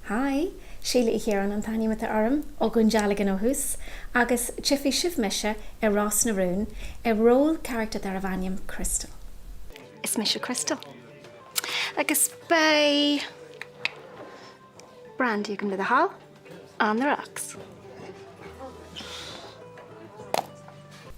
Hi, Síle Uí Chiaráin an t-ainm atá orm, ó Dhún Dealgan ó thús, agus tchífidh sibh mise i Ros na Rún i ról charachtar darbh ainm Crystal. Is mise Crystal. Agus beidh brandy agam le do thoil, on the rocks.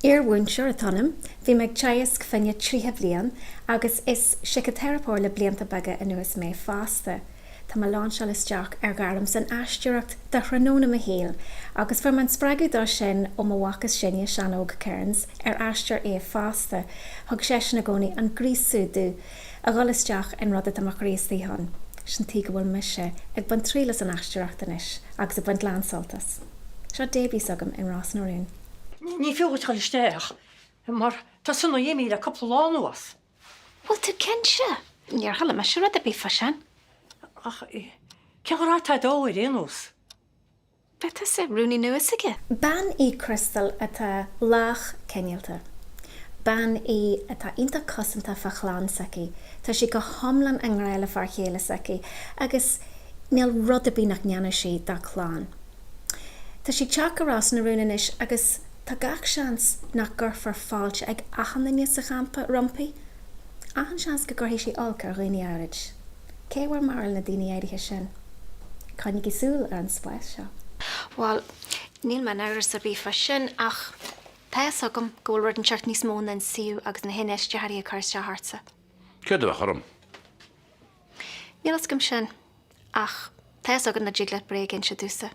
Iar-mhúinteoir atá ionam, bhí mé ag teagasc fá choinne 30 bliain agus is síciteiripeoir le blianta beaga anuas mé fosta. Tá mé ag lainseáil isteach ar ghairm san aisteoireacht do thráthnóna mo shaoil agus fuair mé an spreagadh dó sin ó mo mhac is sine, Seán Óg Kearns, ar aisteoir é fosta. Thug seisean i gcónaí an gríosú domh a dhul isteach in rud atá mo chroí istigh ann. Sin tuige go bhfuil mise ag baint triail as an aisteoireacht anois agus ag baint lán-sult as. Seo début s'agam in Ros na Rún. Ní fiú dhuit dhul isteach mar tá Sonaí imithe le cúpla lá anuas. Bhfuil tú cinnte? Níor chuala mise rud ar bith fá sin. Ach cén chaoi atá dó ar aon nós? Beidh tusa rúnaí nua s'aige. Bean í Crystal atá lách cineálta. Bean í atá iontach cosanta fá chlann s'aici. Tá sí go hiomlán i ngrá le fear chéile s'aici agus níl rud ar bith nach ndéanfadh sí dá clann. Tá sí ag teacht go Ros na Rún anois agus tá gach seans nach gcuirfear fáilte ag achan duine sa champa roimpi. Achan seans go gcuirfidh sí olc ar dhaoine áirid. Cé bhur mbarúil na daoine áirithe sin? Coinnígí súil ar an spás seo. Bhuel, níl mé in amhras ar bith fá sin ach tá fhios agam go bhfuil rud inteacht níos mó ná an suíomh agus na hinfheistitheoirí ag cur isteach ortsa. Céard a bheadh orm? Níl fhios agam sin ach tá fhios agam nach dtig leat bréag a inse domhsa.